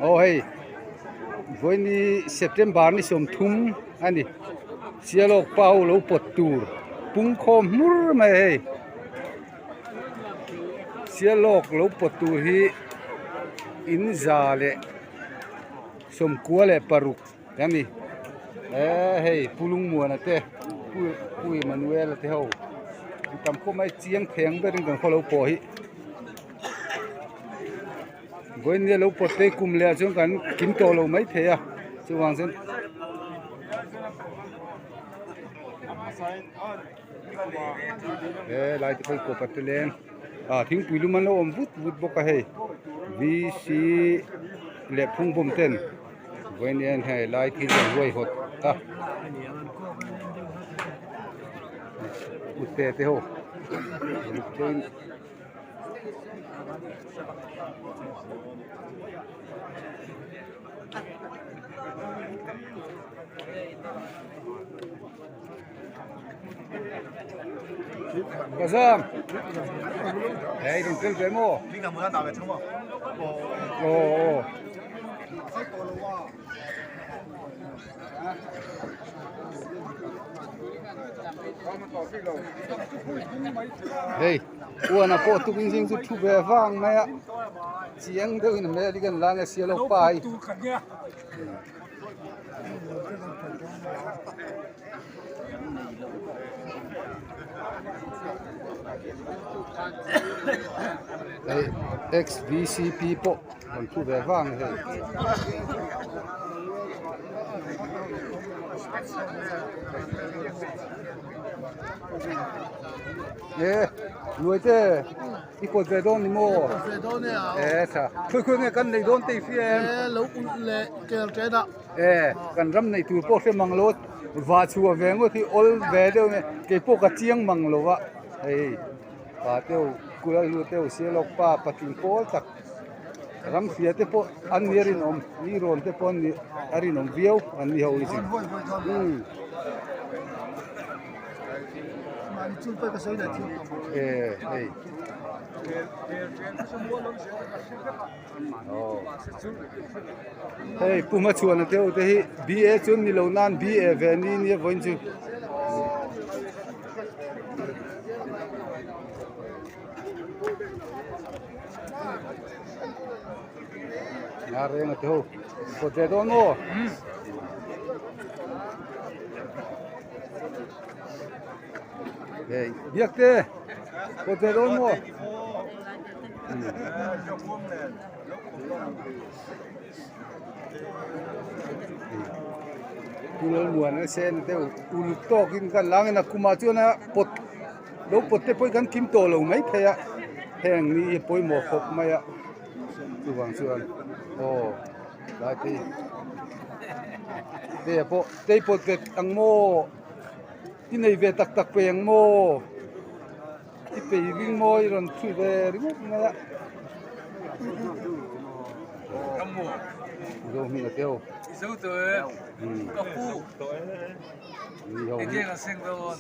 Aw hei vawiini September ni 30 a ni Sialawk pa ho lo pawt tur pungkhawm hmur mai a hei Sialawk lo pawt tur hi in za leh 96 a ni eee hei Pu Lungmuana te Pu Pu Emmanuel-a te ho an tam khawp mai chiang theng berin kan khaw lo pawh hi. Vawiin lo pawt te kum leh ah chuan kan kim tawh lo mai thei a chuvang chuan he lai te pawh hi kawp a tel em ah thingpui lum an lo awm vut vut bawk a hei v c leh phungbawm ten vawiin hian hei lai thil an huaihawt a ute te ho. Bazam hei rawn tel ve maw aw aw Hei uana pawh tukin zing chu thu ve vang mai a chiang deuhin a hmel hi kan la nge sia lo pai hei xvcp pawh rawn thu ve vang hei. E nuai te i kawt ve dawn ni maw? Kawt ve dawn e a. E tha. Khawi khawi nge kan nei dawn te i hria em? E lo ulh leh kel ṭen a. E kan ram nei tur pawh hre mang lo va chhuah ve ngawt hi awl ve deuh nge kei pawh ka chiang mang lo a hei pa teu kula lu teu sialawk pa patling pawl tak ram hria te pawh an ni a rinawm ni rawn te pawh an ni a rinawm viau an ni ho hi chu. E hei hei pu hmachhuana te ho te hi BA chu an ni lo nan BA ve ni nia vawiin chu. Nga reng a te ho kawt ve dawn maw? Hei biak te kawt ve dawn maw? Kulmuan a sen deuh uluk tawkin kan langin a kumah chuan a pawt lo pawt te pawh hi kan kim tawh lo mai thei a heng ni hi a pawimawh khawp mai a chuvang chuan aw lai te te pawh tei pawt ve ang maw i nei ve tak tak pe ang maw i pei ring maw i rawn chhui ve ringawt mai a zo hming a teu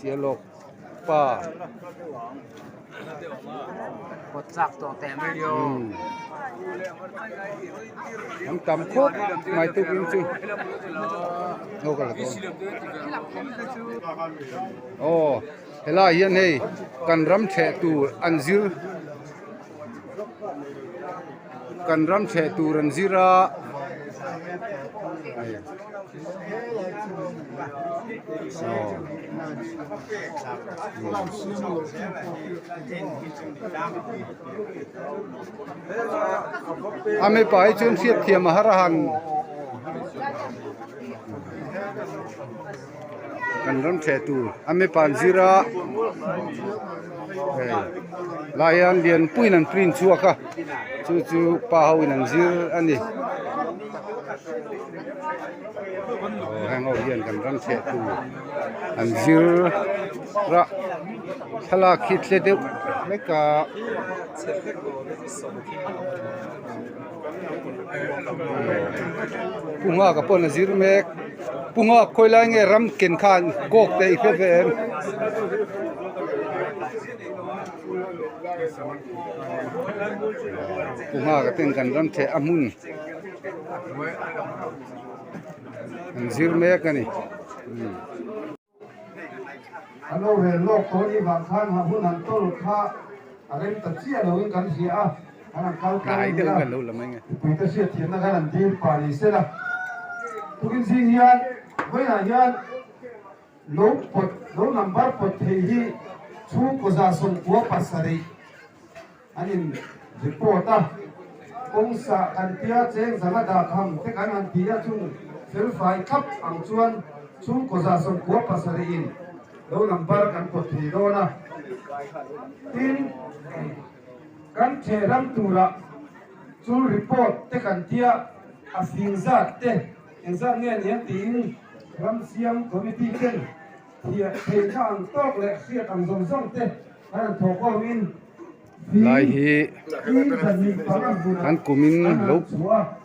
sialawk pa an tam khawp mai tukin chu aw helai hian hei kan ram chheh tur an zir kan ram chheh tur an zir a a mipa hi chuan hriat thiam a har a han kan ram theh tur a mipa an zir a hei lai hian lianpuiin an print chhuak a chu chu pa ho in an zir a ni aw heng ho hian kan ram theh tur an zir a thlalak hi tle deuh hlek a. Pu Nghaka paw'n a zir mek. Pu Nghak khawi lai nge ram ken khan kawk te i hre ve em? Pu Nghaka ten kan ram theh a hmun. An zir mek a ni. An lo rel lawk tawh ni vang khan ha hun an tawl kha a rem ta chiah loin kan hria a, kan han kal tlang a nia. Mipuite hriatthiamna khan an dil pah ni se la. Tukin zing hian vawiinah hian lo pawt lo number pawt thei hi chhungkaw 97 an in report a, kawng sah kan tia cheng zanga dah kham te kan han ti a chung felfai thlap ang chuan chhungkaw 97 in lo number kan pawt thei dawn a, tin kan theh ram turah chu report te kan tia a fing zat te engzat nge ni ang tiin ram siam committee ten thiah theihna ang tawk leh hriat ang zawng zawng te kan han thawh kawngin Lai hi kan kumin lo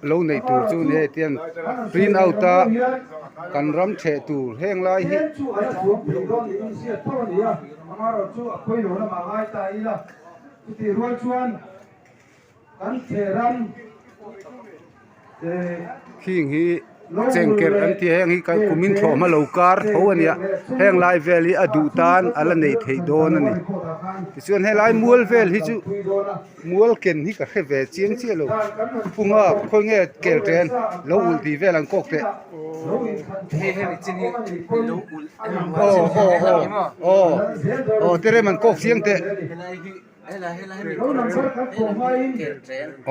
lo neih tur chu ni hei tian print out a kan ram theh tur heng lai hi. Khing hi chengkerh an ti a heng hi kumin thlawhhma lo kar tho a nia heng lai vel hi a duh tan a la neih theih dawn a ni tichuan helai mual vel hi chu mual ken hi ka hre ve chiang chiah lo punga khawi nge kel chen lo ulh tih vel an kawk teh aw aw aw aw terem an kawk chiang teh.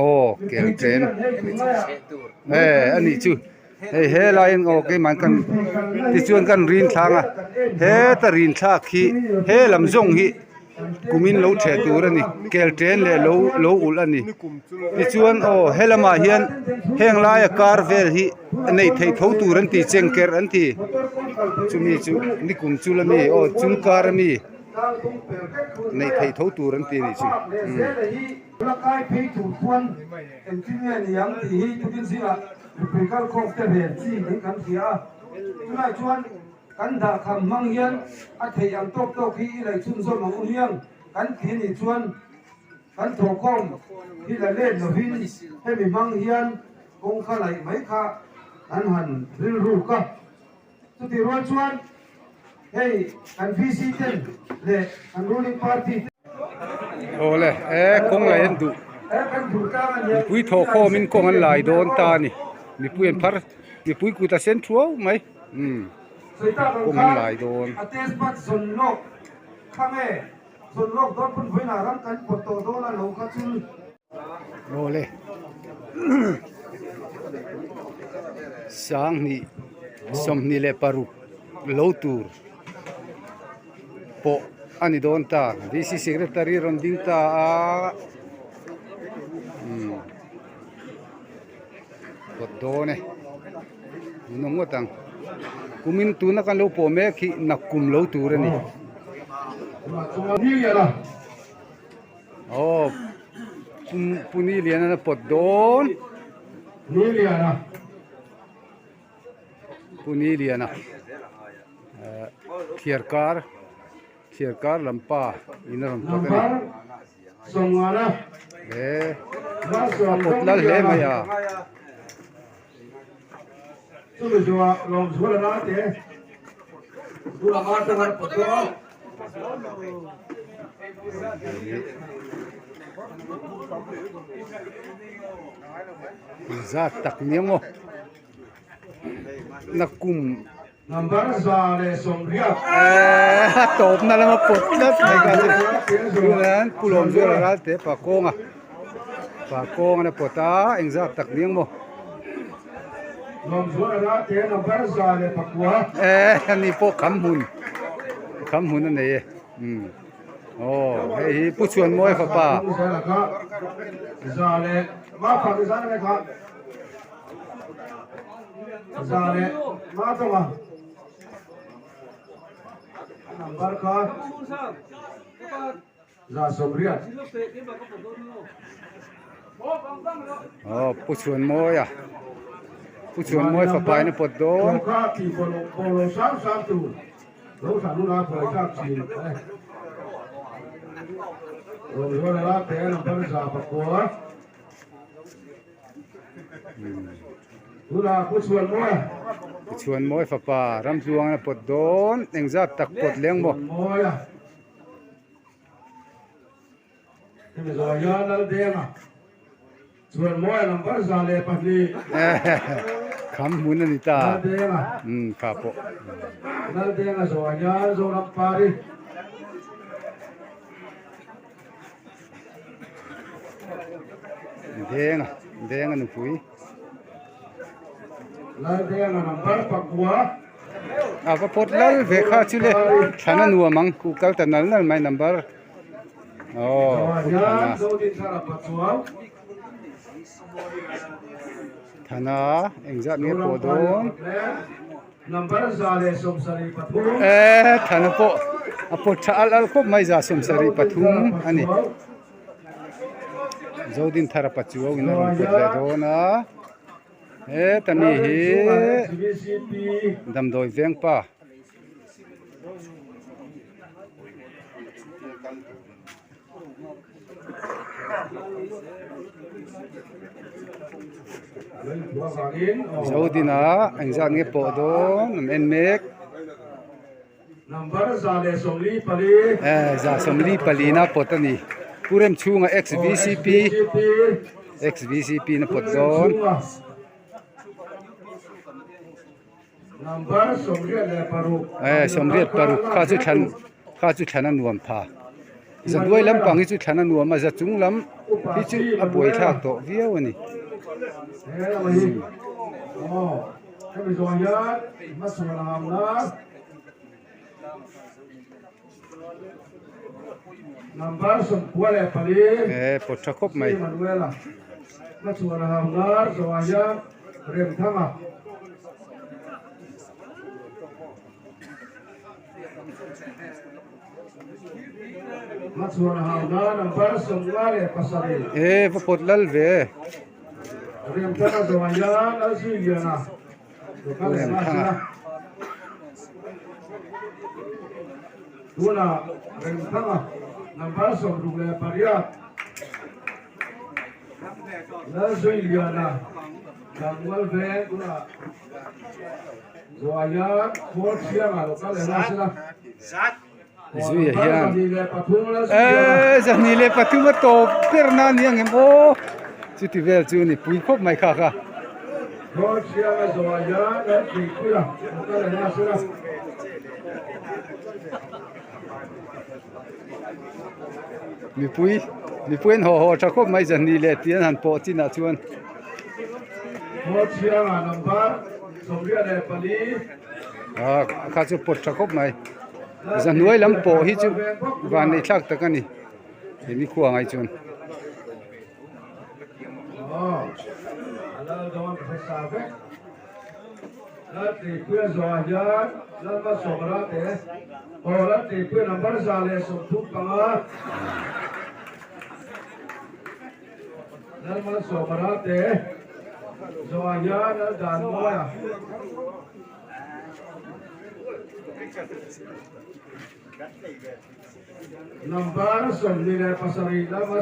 Aw kel chen e a nih chu hei helaiin aw keimah kan tichuan kan rin thlang a heta rin thlak hi he lam zawng hi kumin lo ṭheh tur a ni kel chen leh lo lo ulh a ni tichuan aw helamah hian heng laia kar vel hi neih theih tho tur an ti chengkerh an ti chumi chu nikum chul ami aw chul kar ami. Neih theih tho tur an ti a nih chu. Kai phei tur khuan engtin nge ni ang tih hi tukin zingah mipui kalkhawm te rel chi niin kan hria a. Chulai chuan kan dahkham hmang hian a theih ang tawk tawk hi i lei chhunzawm ang u hmiang kan ti a nih chuan kan thawhkhawm hi la let lovin hemi hmang hian kawngka laih mai kha kan han rilruk a. Chutih rual chuan hei kan VC ten leh kan ruling party te. Awle e kawng lei an duh mipui thawhkhawm in kawng an lai dawn ta a ni mipui an phar mipui kut a sen thuau mai umm kawng an lai dawn. A test bat zawn lawk kha nge zawn lawk dawn pawn vawiinah ram kan pawt tawh dawn a lo kha chu. Awle sanghnih 26 lo tur pawh a ni dawn ta D_C secretary rawn ding ta a umm kawt dawn e ninawm ngawt ang kumin tuna kan lo pawh mek hi nakkum lo tur a ni. Aw puni lian a pawt dawn puni lian a thliar kar thliar kar lam pa in a rawn pawt a ni he a pawt lal hle mai a. Zat tak ni ang aw nakum a tawpna lama pawt tlat mai kha chu tunah hian Pu Lawmzuala Ralte pa kawnga pa kawnga a pawt a engzat tak ni ang maw. Ani pawh kham hmun kham hmun a nei e umm aw hei hi Pu Chhuanmawi fapa. Aw Pu Chhuanmawia Pu Chhuanmawia fapa in a pawt dawn. Tunah Pu Chhuanmawia. Pu Chhuanmawia fapa Ramtluangin a pawt dawn engzat tak pawt leng maw? Chhuanmawia. Hemi zawh hian Laldenga Chhuanmawia number 102. Kham hmun a ni ta. Laldenga. Umm kha pawh. Laldenga zawh hian Zorampari. Denga Denga nupui. Laldenga number pakua. A va pawt lal ve kha chu le thlan a nuam ang ku kal ta nal nal mai number aw pu Thana. Thana engzat nge pawh dawn. Number 173. Eh, Thana pawh a pawt tha al al khawp mai 173 a ni. Zodinthara Pachuau in a rawn pawt leh dawn a. Heta mi hi damdawi veng pa. Zodina engzat nge pawh dawn an en mek. Eh 144 na pawt a ni. Pu Remchhunga XVCP XVCP na pawt dawn. Eh 86 kha chu thlan kha chu thlan a nuam pha zaduai lampang hi chu thlan a nuam a za chung lam hi chu a buai thlak tawh viau a ni. Eh pawt tha khawp mai. Eh va pawt lal ve. Remthanga. Tuna Remthanga number 68 Lalzuiliana Tlangval veng tuna Zuaia Khualthianga local lehna sela Zuia hian eee 103 a tawp ber na nia ngem aw chuti vel chu ni pui khawp mai kha kha. Mipui mipui an haw haw tha khawp mai zahnih leh tih an han pawh chinah chuan. Ah kha chu pawt tha khawp mai zahnuai lam pawh hi chu van neih thlak tak a ni he mi khua ngai chuan.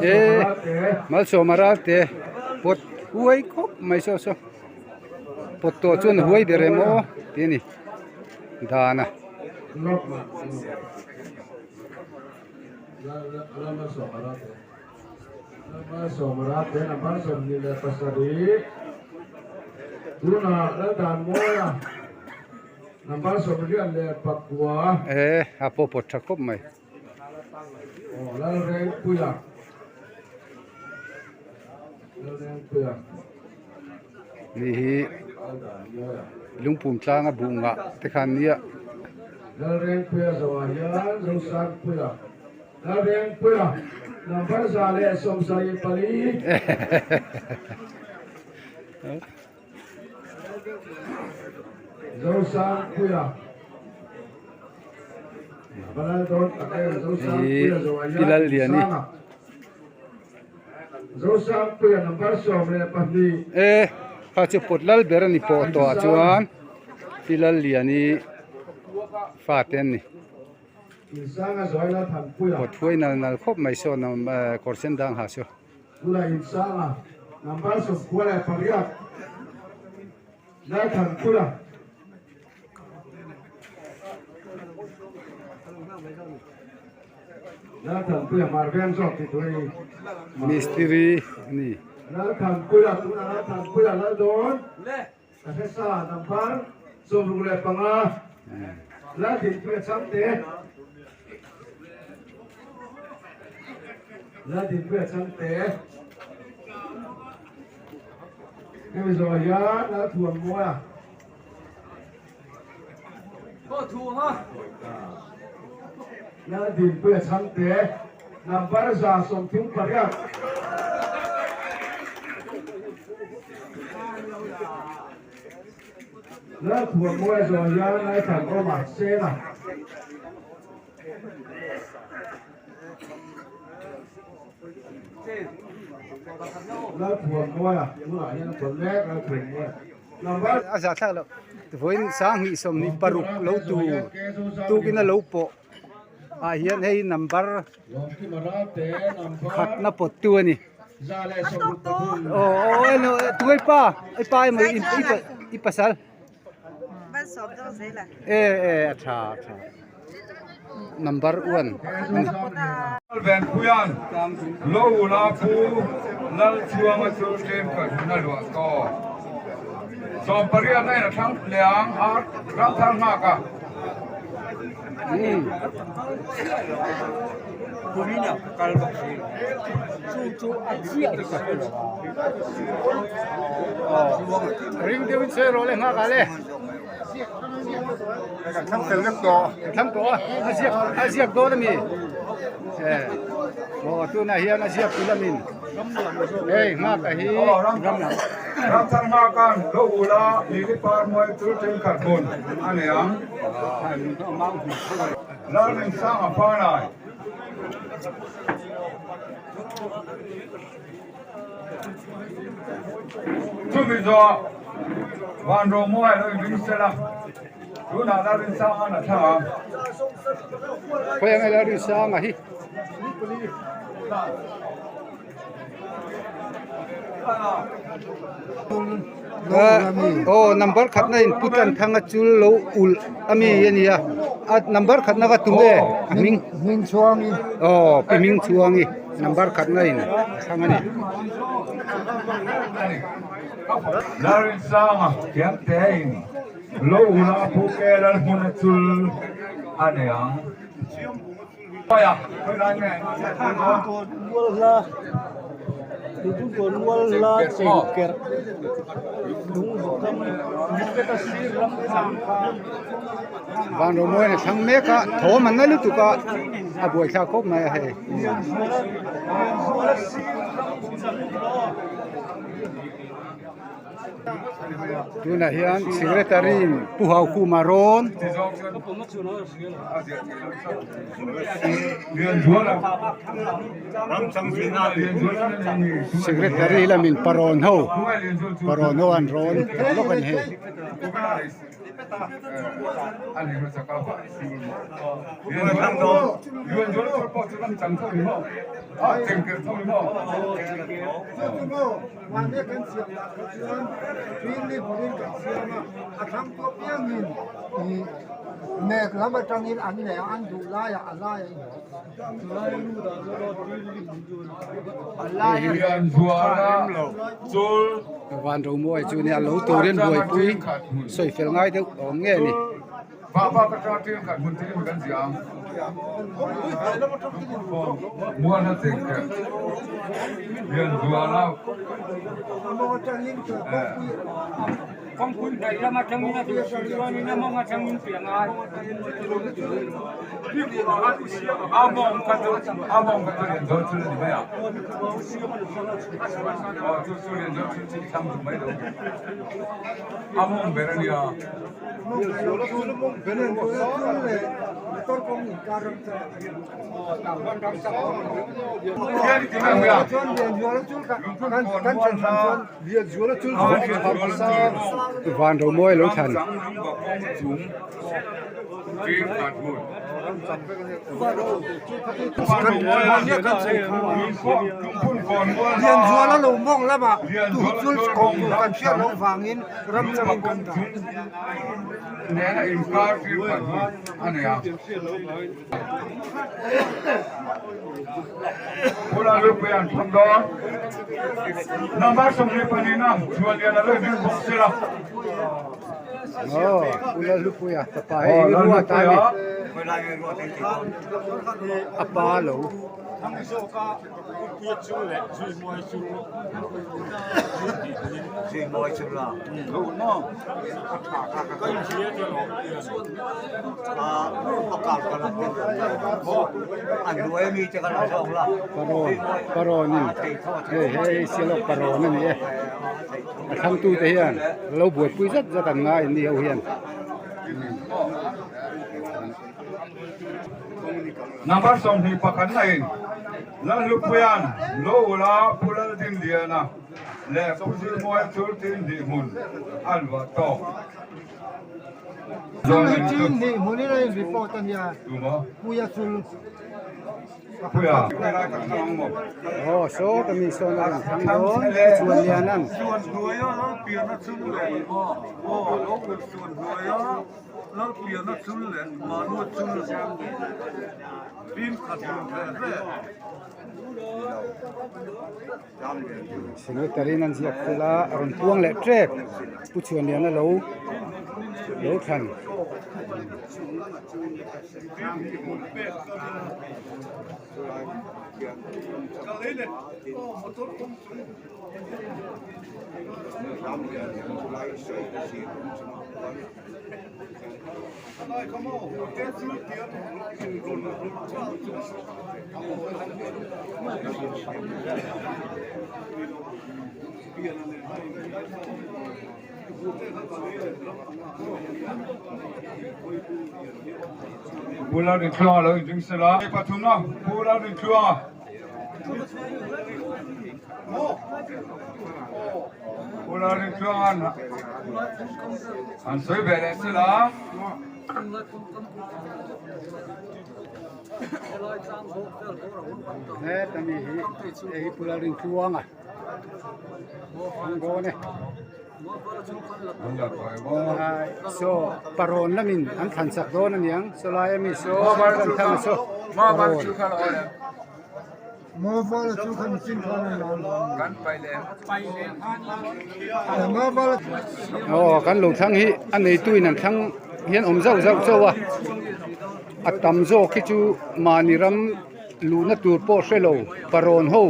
E Malsawma Ralte pawt huai khawp mai saw saw pawt tawh chuan a huai ber em aw tih a ni dan a. E a pawh pawt tha khawp mai. Ni hi lungpum tlanga buh ngah te khan nia. Hei Pi Lalliani e kha chu pawt lal ber a ni pawh tawh ah chuan Pi Lalliani fate an ni. Pawt huai nal nal khawp mai saw kawr sen dang ha saw. Number 98 Lalthanpuia. Lalthanpuia hmar veng zawk ti tur a ni. Mistiri a ni. Lalthanpuia tunah Lalthanpuia lal dawn. Ka hre sa number 65 Laldinpuia Changte. Laldinpuia Changte. Hemi zawh hian Lalthuammuaia. Laldinpuia Changte number 138. Lalthuammuaia zawh hian Lalthanawma Sena. Lalthuammuaia tunah hian a tawn mek Lalthuammuaia. Number. A za thlak loh vawiin 26 lo tur tukin a lo pawh ah hian hei number khatna pawt tu a ni. Aw aw tunge i pa i pa emaw i pasal. E e a tha a tha number one a ni. Venpuia'n Lo Ula Pu Lalchhuanga chu tlem kal hun a luah tawh. 18 na in a thlang liang ar ram thar nghak a. Ring deuhin sawi rawh le nghak ah le. Kan thlang fel vek tawh. Kan thlang tawh a, a ziak a ziak dawn a mi. Aw tunah hian a ziak tih lamin hei nghak a hi ram lam. Ram thar nghak an lo ul a, Lili par muai chu thenkhat hmun a nei ang. Lalrinsanga Fanai. Chumi zawh van rawhmuai lo inring sel a, tunah Lalrinsanga an a thlang ang. Khawi ang e Lalrinsanga hi. Aw number khatna in pu tan thang a chul lo ulh ami a nia a number khatna ka tum e a hming hming chhuangi aw pi hming chhuangi number khatna in a thlang a ni. Lalrinsanga thiam te in lo ulh a pu ke Lalhmun a chul a nei ang. Van Romawi a thlang mek a thawm an na lutuk a a buaithlak khawp mai a hei. Tunah hian secretary in Pu Haukhuma rawn secretary lamin parawn ho parawn ho an rawn lawk a ni hei. Mahni kan siam lah kha chuan Green Leaf in kan siam a, a thlang pawh piangin ih nek lam atangin an nei a, an duh laiah a lai a inhaw. Van Romawi chu nia lo turin buaipui sawi fel ngai deuh a awm nge ni. Van Romawi lo thlan. Ṭin khat hmun. Lianzuala lo mawng lamah tuchul kawng tur kan hriat loh vangin ram changin kan dah. Nena inkar ṭin khat hmun a nei a. Pula lupui an thlang dawn. Number 22 na Chhuanliana lo ding bawk sela. Aw, Pula Lupuia fapa hei hi ruat a ni. A pa lo. Parawn, parawn in hei hei sialawk parawn a ni e. A thlangtute hian lo buaipui zat zat an ngai an ni ho hian. Number 21 na in Lalhlupuia'n lo ula Pu Laldinliana leh Pu Zirmuai Chultin hnih hmun a luah tawk. Chultin hnih hmunin a in report a nia Puia Chul. Aw saw ka mi sawn a rawn thlang dawn chuan lian an. Secretary in an ziak fel a a rawn puang leh tep Pu Chhuanliana lo lo thlan. Pu Lalrinthluanga lo inring sela. Pathumna Pu Lalrinthluanga. Pu Lalrinthluanga'n han sawi ve leh sela. Heta mi hi hei Pu Lalrintluanga an dawn e. Saw parawn lamin an thlan chak dawn a niang saw lai ami saw kan thlang a saw parawn. Aw kan lo thlang hi a neitu in an thlang hian awm zauh zauh chauh a a tam zawk hi chu mahni ram luhna tur pawh hre lo parawn ho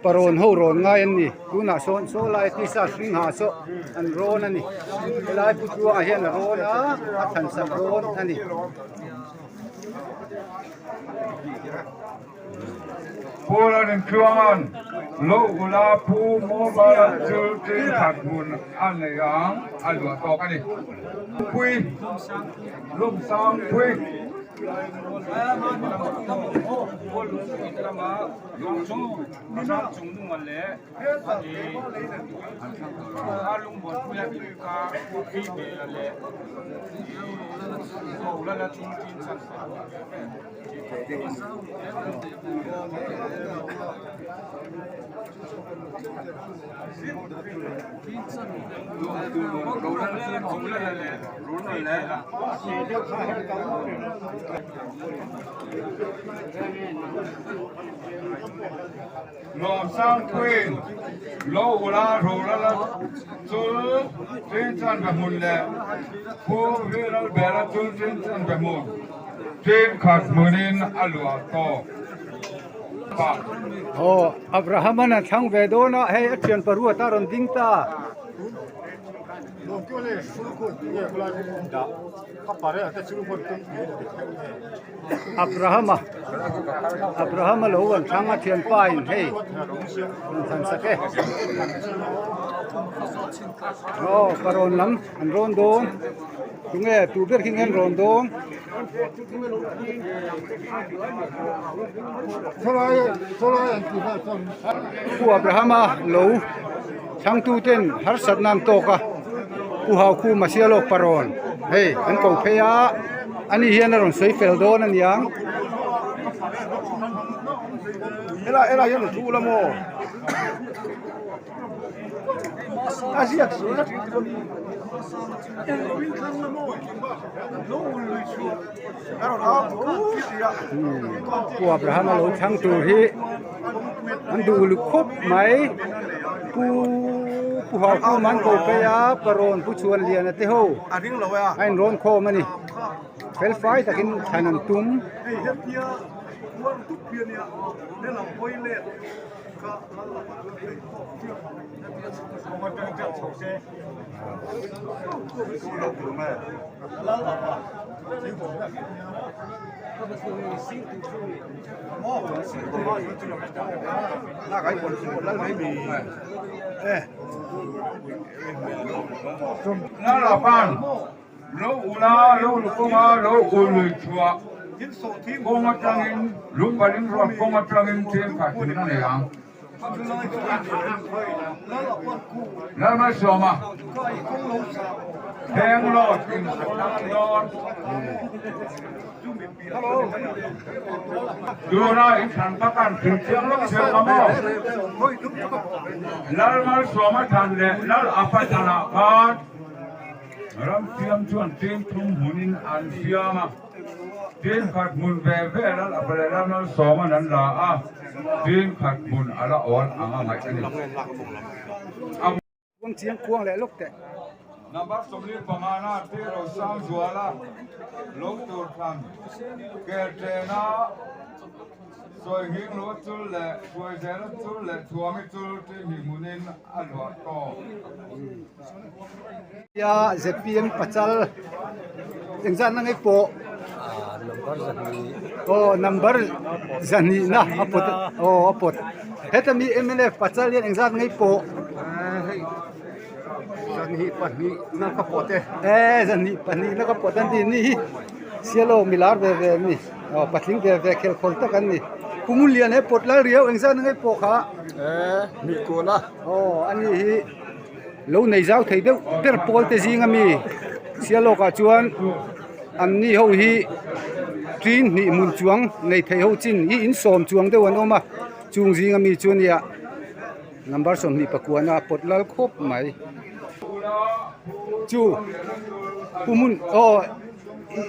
parawn ho rawn ngai an ni tunah sawn saw lai tisa hring ha saw an rawn a ni helai pu tluangah hian a rawn a a thlan sak rawn a ni. Pu Lalrintluanga'n lo ula Pu Mobile chu tin khat hmun a nei ang a luah tawk a ni. Pui Lumsang Pui. Lawmsangpuiin lo ula rora la chul tin chan ve hmun leh Pu Viralbera chul tin chan ve hmun tin khat hmunin a luah tawk pa. Aw, Abraham-a'n a thlang ve dawn a, hei a thian paruat a rawn ding ta. Abraham-a Abraham-a lo an thlang a thianpa in hei rawn thlan sak e aw parawn lam an rawn dawn tunge tu ber khi nge an rawn dawn. Pu Abraham-a lo thlang ten harsatna an tawk a Pu Haukhuma Sialawk parawn hei an ko phei a. Ani hian a rawn sawi fel dawn a niang. Pu Abraham a lo thlang tur hi an duh uluk khawp mai Pu Pu Haukhum an ko phei a Parawn Pu Chhuanliana te ho a inrawn khawm a ni fel fai takin thlan an tum. Lo ula, lo lukawnga, lo ul lui chhuah kawng atangin lungbaling ruak kawng atangin thenkhat hun a nei ang. Lalmalsawma, Bangalore in a thlang dawn. Tuna in thlan pakan thil chiang lawk chiang a maw? Lalmalsawma thlan leh Lal Apa thlanah khan Ramsiam chuan tlem thum hmunin an siam a, tlem khat hmun ve ve lal a pale lal malsawm an an la a, tlem khat hmun a la awl ang a ngaih a ni. Kuang chiang kuang leh lawk teh. Number 25 na Pi Rosangzuala lo tur thlan Kelṭena sawi hing lo chul leh Hruaizela chul leh Thuami chul ṭi hnih hmunin a luah tawk. Nia zpm pachal engzat na ngei pawh aw number zahnih na a pawt aw a pawt heta mi mnf pachal hian engzat ngei pawh zahnih pahnih na ka pawt e e zahnih pahnih na ka pawt an ti ni hi sialo milar ve ve an ni aw patling ve ve khel khawl tak an ni Pumulian he pawt lal riau engzat na ngei pawh kha e mihkual a aw ani hi. Lo nei zau thei deuh ber pawl te zing ami Sialawk ah chuan an ni ho hi tin hnih hmun chuang nei thei ho chin hi in sawm chuang deuh an awm a chung zing ami chu ania number 29 a pawt lal khawp mai chu pu hmun aw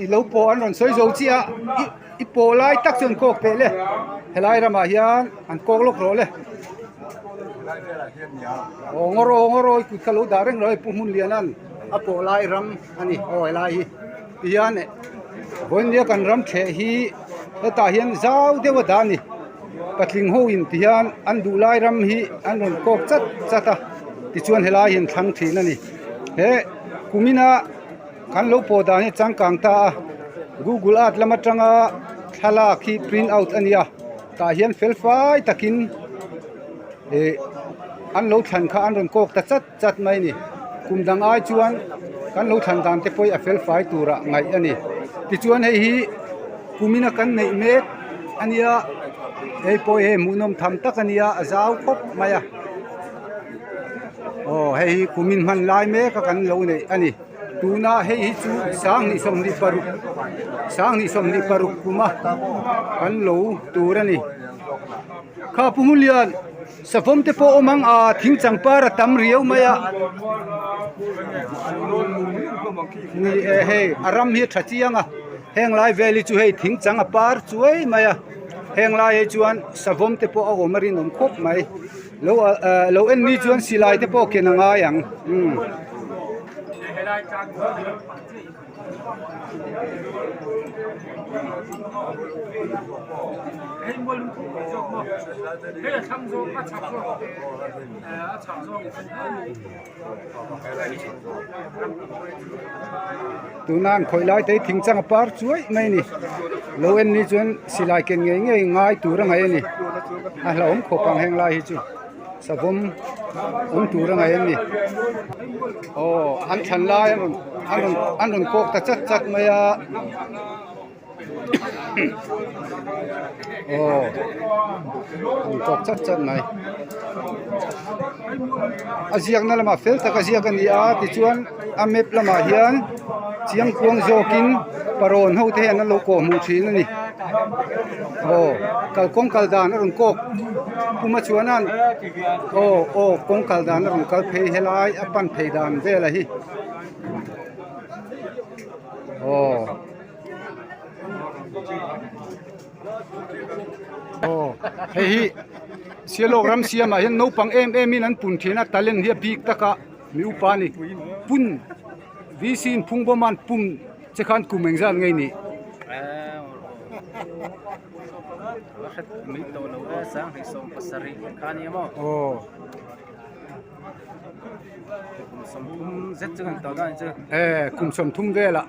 i lo pawh an rawn sawi zo chiah a i pawh lai tak chu an kawk teh le helai ramah hian an kawk lawk rawh le aw ngaw rawh ngaw rawh i kut kha lo dah reng rawh hei pu hmun lian an a pawh lai ram a ni aw helai hi tihian vawinia kan ram theh hi hetah hian zau deuh a dah a ni patling ho in tihian an duh lai ram hi an rawn kawk chat chat a tichuan helai hi an thlang thin a ni he kumina. Kan lo pawh dan hi changkang ta a, Google Earth lam atanga thlalak hi print out a nia, tah hian fel fai takin ih an lo thlan kha an rawn kawk ta chat chat mai a ni. Kum dang ai chuan kan lo thlan dan te pawh hi a fel fai turah ngaih a ni. Tichuan hei hi kumina kan neih mek a nia, hei pawh hi hei hmuhnawm tham tak a nia a zau khawp mai a. Aw hei hi kumin hman lai mek a kan lo neih a ni tuna hei hi chu 2026 2026 kuma kan lo tur a ni kha pu Hmulian savawm te pawh awm ang a thing changpar a tam riau mai a ni e hei a ram hi a tha chiang a heng lai vel hi chu hei thing chang a par chuai mai a heng lai hi chuan savawm te pawh a awm a rinawm khawp mai. Lo ah lo en ni chuan silai te pawh ken a ngai ang umm. Tuna an khawih lai te hi thing chang a par chuai mai a ni lo en ni chuan silai ken ngei ngei ngai tur a ngaih a ni a hlauhawm khawp ang heng lai hi chu savawm awm tur a ngaih a ni aw an thlan lai an rawn an rawn an rawn kawk ta chat chat mai a. Aw an kawk chat chat mai a ziakna lamah fel tak a ziak a ni a tichuan a map lamah hian chiang kuang zawkin. Parawn ho te hian an lo kawh hmuh thin a ni. Aw kalkawng kal dan a rawn kawk puma chuan an aw aw kawng kal dan a rawn kal phei helai a pan phei dan vel a hi aw. Aw hei hi Sialawk ram siamah hian naupang em em in an pun thin a talent hi a bik tak a mi upa a ni pun VC in phung bawm a an pum che khan kum engzat nge nih. Aw. E kum 30 velah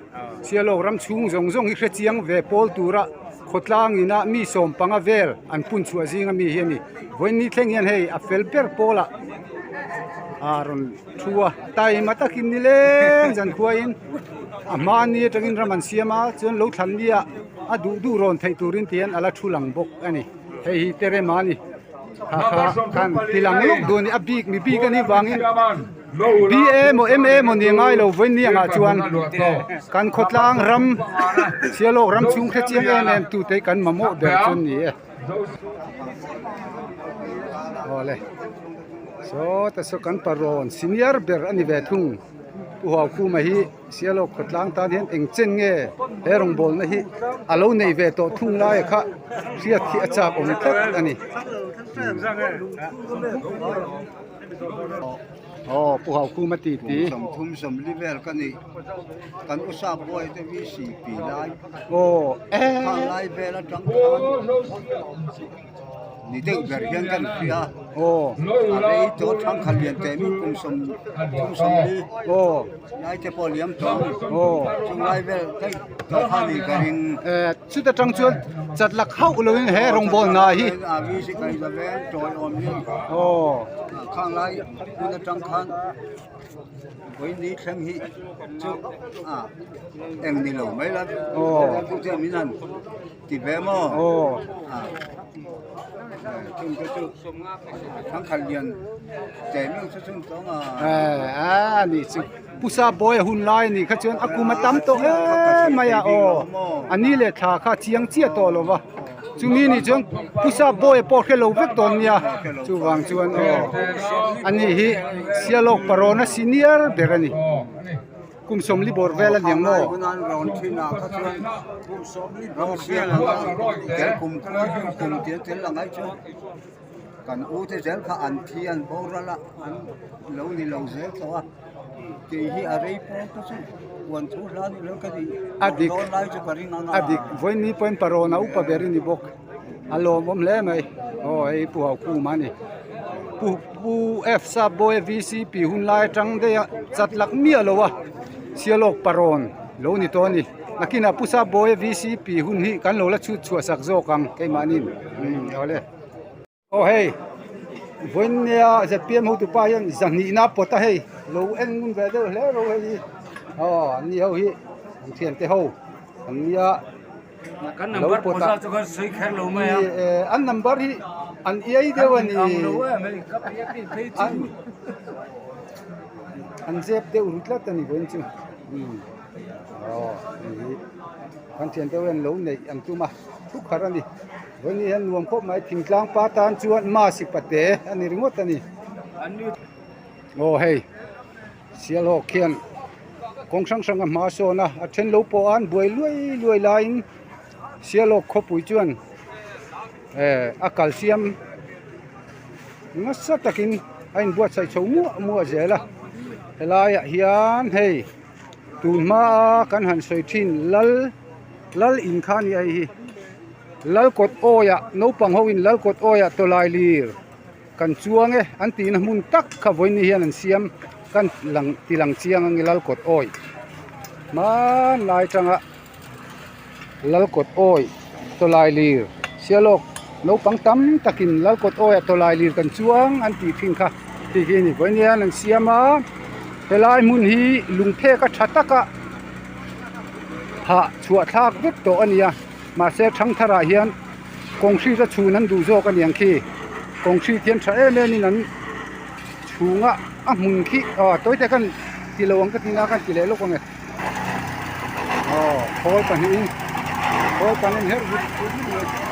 Sialawk ram chhung zawng zawng hi hre chiang ve pawl tura khawtlang ina mi 15 vel an pun chhuah zinga mi hi a ni. Vawiin thleng hian hei a fel ber pawlah a rawn thu a taima takin nileng zan khuaiin a hmani atangin ram an siam a chuan lo thlan nia a duh duh rawn theih turin tihian a la thu lang bawk a ni. Hei hi terema a ni. Kha kha khan ti lang lawk duh a ni a bik mi bik a nih vangin BA emaw MA emaw ni ngai lo vawiin ni angah chuan kan khawtlang ram Sialawk ram chhung hre chiang em em tute hi kan mamawh ber chu an ni e. Awle sawta saw kan parawn senior ber a ni ve thung Pu Haukhuma hi. Sialawk khawtlang tan hian eng chen nge he rawngbawlna hi a lo nei ve tawh thung lai kha hriat hi a chak awm tlat a ni. Aw Pu Haukhum a ti ti. Sawmthum sawmli vel ka ni kan usa buai te VCP lai. Aw eh. Khang lai vel atang khan. Ni deuh ber hian kan hria a rei tawh thangkhat lian teh mi kum 30 sawmli lai te pawh liam tawh a ni chung lai vel daih tawh kha ni ka ring. Chuta tang chuan chat lak hauh lovin he rawngbawl hna hi a vi si kai la veng tawi awm hian khang lai hun atang khan vawi thleng hi chu a eng ni lo mai la chu min han Ti ve maw? Aw. Ah. Chung te chu thangkhat lian te mi chu chung tawng a. Eh, a ni chu. Pusa boy hun lai ni kha chuan a kum a tam tawh em mai a aw. Ani le thla kha chiang chiah tawh lo va. Chumi ni chuan Pusa boy pawh hre lo vek dawn nia. Chuvang chuan aw. Ani hi Sialawk Parona senior ber a ni. Kum 40 bawr vel a niang maw? Hunan rawn thin ah kha chuan ram siam anga tel kum kum tia tel ang ai chuan kan u te zel kha an thi an boral a an lo ni lo zel tawh a kei hi a rei pawh te chu huan thu hla ni lo ka ni A dik dawn lai chu ka ring ang a a dik vawiin pawhin parawn a upa ber a ni bawk a lawmawm hle mai aw hei Pu Haukhuma a ni. Pu Pu F Sap Bawi VCP hun lai atang daih a chat lak miah lo a Sialawk parawn lo ni tawh a ni nakinah Pu Sap Bawi VCP hun hi kan lo la chhut chhuah sak zawk ang keimahni umm awle. Aw hei vawiin nia zpm hotupa hian zahnihna a pawt a hei lo en ngun ve deuh hle ro hei hi aw an ni ho hi an thiante ho an nia. Kan number pawh za chu kan sawi kher lo mai a. An number hi an iai deuh a ni. An zep deuh ru tlat a ni vawiin chu. Aw hei hi kan thian deuh hian lo neih an tum a thu khat a ni. Vawiin hi hian nuam khawp mai thingtlang pa tan chuan mass pate a ni ringawt a ni. Aw hei. Sialhawk khian kawng hrang hrang a hma sawn a a then lo pawh an buai luai luai laiin Sialhawk khawpui chuan eh a kal siam nasa takin a inbuatsaih chho muah muah zel a helaiah hian hei tun hmaa kan han sawi thin lal lal in kha a ni a hei hi lal kawt awiah naupang ho in lal kawt awiah tawlai lir. Kan chuang e an tihna hmun tak kha vawiin hian an siam kan lang ti lang chiang ang i Lalkawt awi hmanlai atanga Lalkawt awi tawlai lir Sialawk naupang tam takin Lalkawt awi ah tawlai lir kan chuang an tih thin kha tih hi a ni vawiin hian an siam a helai hmun hi lungphek a tha taka phah chhuah thlak vek tawh a ni a mahse thangthar ah hian. Kawng hri chu chhun an duh zawk a niang khi kawng hri khian tha em em in an chhung a a hmun khi aw tawite khan ti lo ang ka ti na khan ti leh lawk ang e aw. Khawl pahnihin khawl pahnihin herh vut vut mai.